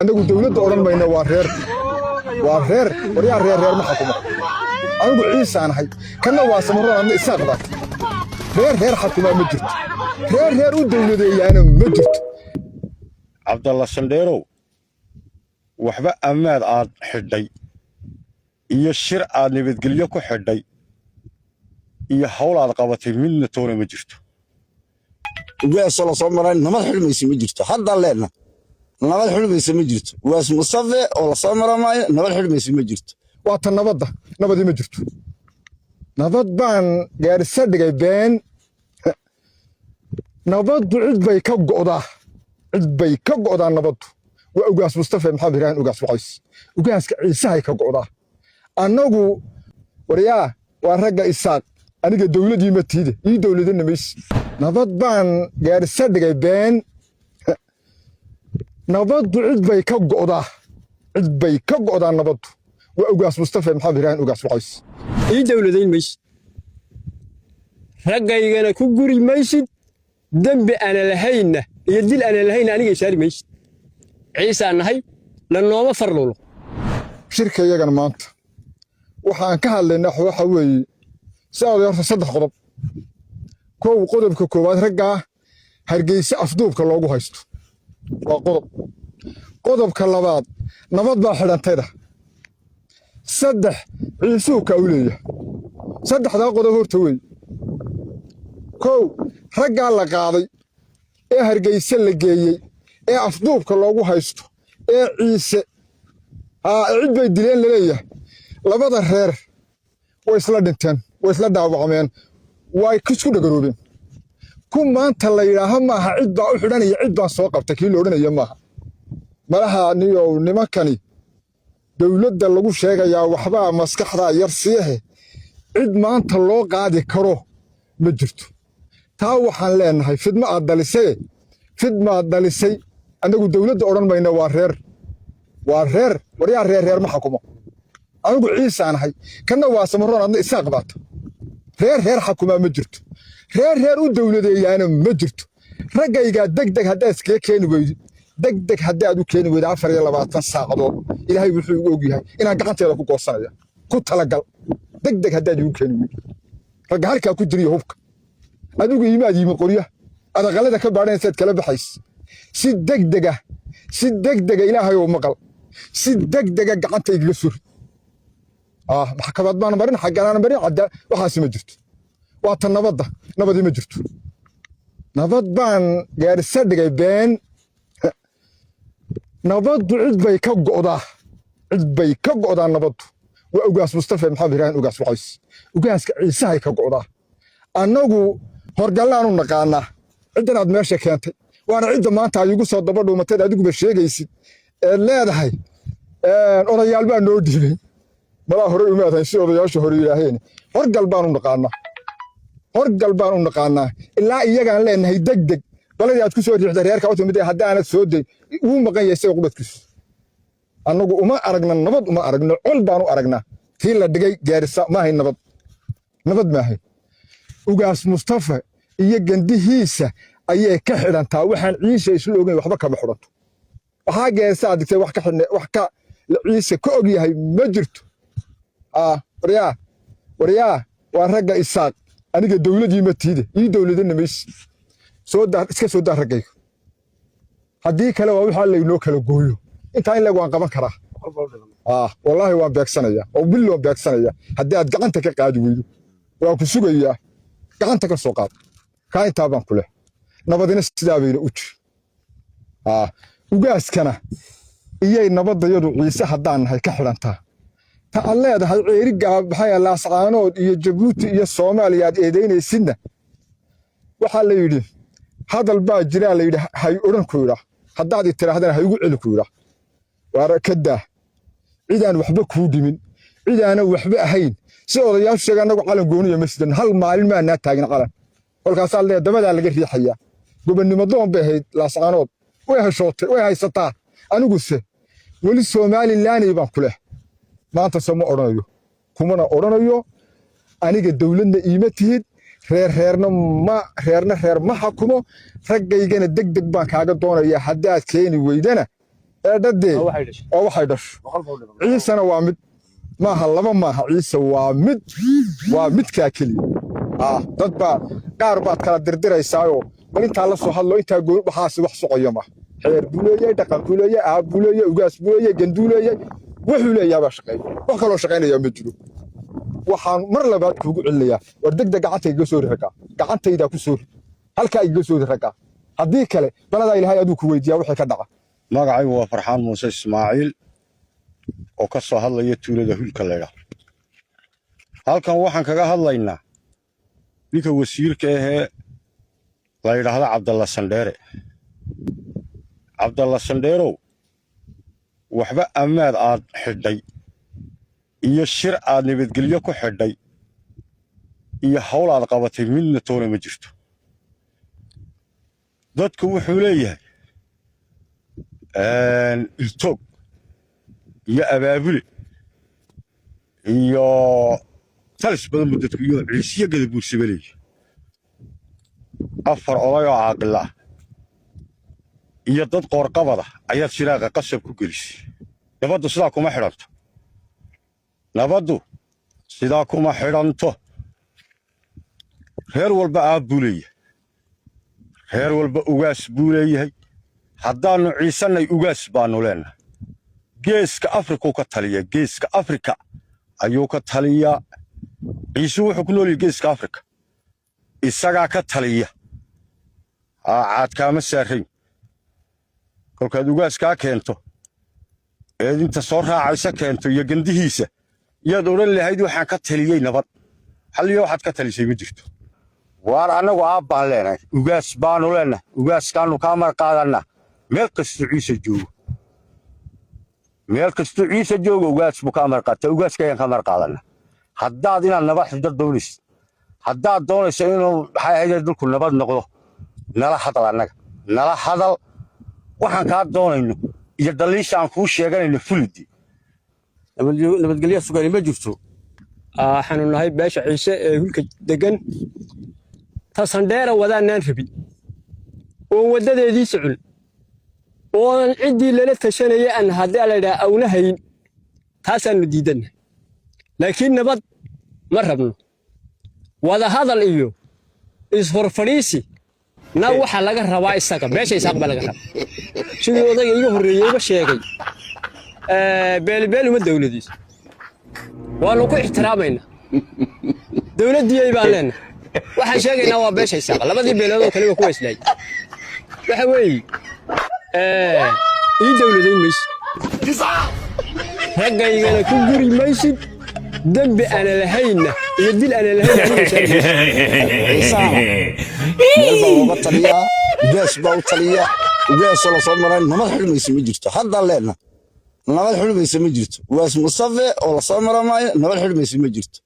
Anagu dowladda odhan mayno waa reer, waa reer. Waryaa, reer reer ma xakumo. Anigu Ciisaan ahay, kanna waa Samaroon, adna Isaaq baad. Reer reer xakumaa ma jirto, reer reer u dowladeeyaana ma jirto. Cabdalla Sandheerow, waxba ammaad aad xidhay iyo shir aad nabadgelyo ku xidhay iyo hawl aad qabatay midna toona ma jirto. Ugaasoo lasoo maray nabad xidhmaysa ma jirto. Haddaan leenna nabad xidhmaysa ma jirto. Ugaas Mustafe oo lasoo mara maayo, nabad xidhmaysa ma jirto. Waa tan nabadda, nabadii ma jirto. Nabad baan Gaarisa dhigay, been. Nabaddu cid bay ka go'daa, cid bay ka go'daa. Nabaddu waa Ugaas Mustafa Maxamed Ibraahim Ugaas Wacays, ugaaska Ciisahay ka go'daa. Annagu, waryaa, waa ragga Isaaq. Aniga dowladii ma tiide, ii dowladana maysi. Nabad baan Gaarisa dhigay, been. Nabaddu cid bay ka go'daa, cid bay ka go'daa. Nabaddu waa Ugaas Mustafa Maxamed Ibraahim Ugaas Wacays. Ii dowladayn maysid, raggaygana ku guri maysid. Dembi ana lahaynna iyo dil ana lahaynna aniga isaari maysid. Ciisaan nahay, la nooma farluulo. Shirka iyagan maanta waxaan ka hadlaynaa waxa weeye, si aad horta, saddex qodob. Kow, qodobka koowaad, raggaa Hargeysa afduubka loogu haysto waa qodob. Qodobka labaad, nabad baa xidhantayda. Saddex, Ciisuhu kaa u leeyahay. Saddexdaa qodob horta weeye. Kow, raggaa la qaaday ee Hargeysa la geeyey ee afduubka loogu haysto ee Ciise haa cid bay dileen laleeyahay, labada reer way isla dhinteen, way isla dhaawacmeen, way isku dhagaroobeen. Ku maanta la yidhaaha maaha cid baa u xidhanaya, cid baan soo qabtay kii la odhanaya maaha. Malaha niyow, nimankani dowladda lagu sheegayaa waxbaa maskaxdaa yar siihe. Cid maanta loo qaadi karo ma jirto. Taa waxaan leenahay, fidma aad dhalisay, fidmaad dhalisay. Annagu dowladda odhan mayno waa reer, waa reer. Waryaa, reer reer ma xakumo. Anigu Ciisaan ahay, kanna waa Samaroon, adna Isaaq baata. Reer reer xakumaa ma jirto, reer reer u dowladeeyaana ma jirto. Raggaygaa degdeg haddaad iskaga keeni weydid, degdeg haddaad u keeni weydo, 24 saacadood, Ilaahay wuxuu igu ogyahay inaan gacanteeda ku goosanaya. Ku talagal, degdeg haddaad igu keeni weydo ragga halkaa ku jiriyo hubka. Adigu imaad yimi qorya aad aqalada ka baadhanaysaad kala baxays. Si degdega, si degdega, Ilaahay oo maqal, si degdega gacanta igaga suri. Maxkamad baan marin, xagganaan marin, cadda waxaasi ma jirto. Waa tan nabadda, nabadii ma jirto. Nabad baan Gaarisa dhigay, been. Nabaddu cid bay ka go'daa, cid bay ka go'daa. Nabaddu waa Ugaas Mustafa Maxamed Ibraahim Ugaas Wacays, ugaaska Ciisahay ka go'daa. Annagu horgallaanu naqaanaa ciddan aad meesha keentay, waana cidda maanta ay igu soo daba dhuumateed adiguba sheegaysid eed leedahay odayaal baa noo dhiibay. Malaa horey umaadhayn si odayaasha hore yidhaaheen. Horgal baanu naqaanaa, horgal baan u naqaanaa. Ilaa iyagaan leenahay degdeg baladii aad ku soo riixday reerka u timid haddaanad soo day, wuu maqan yahay isaga qubadkiisu. Annagu uma aragna nabad, uma aragno, col baan u aragnaa. Tii la dhigay Gaarisa maahayn nabad, nabad maahayn. Ugaas Mustafa iyo gandihiisa ayay ka xidhantaa. Waxaan Ciise isla ogeyn waxba kama xidhanto. Waxaa Gaarisa aad dhigtay wax ka xidhne, wax ka Ciise ka og yahay ma jirto. Waryaa, waryaa, waa ragga Isaaq. Aniga dowladii ma tiide, ii dowladana maysi. Soo daa, iska soo daa raggayga. Haddii kale waa waxaa laynoo kala gooyo. Intaa in leeg waan qaban karaa. Wallaahi waan beegsanaya oo billi waan beegsanaya. Haddii aad gacanta ka qaadi weydo, waan ku sugayaa, gacanta ka soo qaad. Kaa intaa baan ku leh. Nabadina sidaa bayna u jir. Ugaaskana iyay nabadayadu Ciise haddaan nahay ka xidhantaa. Ta aad leedahay Ceerigaa, maxay, Laascaanood iyo Jabuuti iyo Soomaaliya aad eedaynaysidna, waxaa la yidhi hadal baa jiraa la yidhi hay odhan ku yidhaa, haddaad i tidhaahdana ha igu celi ku yidhaa. Waara ka daa cidaan waxba kuu dhimin, cidaana waxba ahayn. Si odayaashu sheega, annagu calan gooniya ma sidan, hal maalin maanaa taagin calan. Kolkaasaa lee dabadaa laga riixayaa. Gobonnimo doon bay ahayd Laascaanood, way heshootay, way haysataa. Aniguse weli Somalilaney baan ku leh. Maanta se ma odhanayo, kumana odhanayo. Aniga dowladna iima tihid, reer reerna ma reerna reer ma xakumo. Raggaygana deg deg baan kaaga doonayaa. Haddaad keeni weydana Ee dhadee oo waxay dhasho. Ciisena waa mid, maaha laba, maaha. Ciise waa mid, waa midkaa keliya. Dad baa qaar baad kala dirdiraysaayoo bal intaa la soo hadlo, intaa gooni, waxaasi wax socoyo maaha. Xeer buu leeyahay, dhaqan buu leeyahay, aab buu leeyahay, ugaas buu leeyahay, ganduu leeyahay, wuxuu leeyahay baa shaqeeya. Wax kaloo shaqaynaya ma jiro. Waxaan mar labaad kuugu celinayaa, war degdeg gacanta igaga soo ri raggaa, gacantaydaa ku soo ri, halkaa igaga soo ri raggaa. Haddii kale baladaa Ilaahay aduu ku weydiiyaa wixii ka dhaca. Magacaygu waa Farxaan Muuse Ismaaciil oo ka soo hadlaya tuulada Hulka laydhaa. Halkan waxaan kaga hadlaynaa ninka wasiirka ahee la yidhaahda Cabdalla Sandheere. Cabdalla Sandheerow, waxba ammaad aad xidhay iyo shir aad nabadgelyo ku xidhay iyo hawl aad qabatay midna toona ma jirto. Dadku wuxuu leeyahay iltoog iyo abaabule iyo talis badan buu dadku iyo Ciisiyo Gadabuursaba leeyahay. Afar oday oo caaqila ah iyo dad qoorqabada ayaad shiraaqa qasab ku gelisay. Nabaddu sidaa kuma xidhanto, nabaddu sidaa kuma xidhanto. Reer walba aab buu leeyahay, reer walba ugaas buu leeyahay. Haddaannu Ciisannay, ugaas baannu leennahay. Geeska Afrikuu ka taliya, Geeska Afrika ayuu ka taliyaa. Ciise wuxuu ku nool yahay Geeska Afrika, isagaa ka taliya. Caad kaama saarayn. Kolkaad ugaaskaa keento eed inta soo raacaysa keento iyo gandihiisa, yaad odhan lahayd waxaan ka taliyey nabad. Xalliyo waxaad ka talisay ma jirto. Waar annagu aab baan leenahay, ugaas baanu leenahay, ugaaskaanu kaa mar qaadannaa. Meel kastuu Ciise joogo, meel kastuu Ciise joogo, ugaas buu ka amar qaataa, ugaaska ayaan ka amar qaadanaa. Haddaad inaad nabad xidho doonaysid, haddaad doonayso inuu, maxay ahayd, dhulku nabad noqdo, nala hadal, annaga nala hadal. Waxaan kaa doonayno iyo dhaliisha aan kuu sheeganayno fulidi. Nabadgelyo sugani ma jirto. Waxaanu nahay beesha Ciise ee Hulka degan. Ta Sandheera wadaanaan rabin, oon waddadeedii socon, oonan ciddii lala tashanaya aan haddii la yidhaha awna hayn, taasaannu diidanna. Laakiin nabad ma rabno, wada hadal iyo ishorfadhiisi na waxa laga rabaa isaga. Beesha Isaaq baa laga rabaa, sidii odayga iga horreeyeyba sheegay. Beelbeel uma dowladiisa waanu ku ixtiraamaynaa, dowladdiyay baan leenahay. Waxaan sheegaynaa waa beesha Isaaq. Labadii beelood oo kale waa kuwa islaayay. Waxa weeye, ii dowladayn maysid, raggaygana ku guri maysid. Dembi aana lahaynna iyo dil aana lahayn aniga saari maysid. Meel baa looga taliyaa, ugaas baa u taliya. Ugaasoo lasoo maray nabad xidhmaysa ma jirto. Haddaan leenna nabad xidhmaysa ma jirto. Ugaas Mustafe oo lasoo mara maayo, nabad xidhmaysa ma jirto.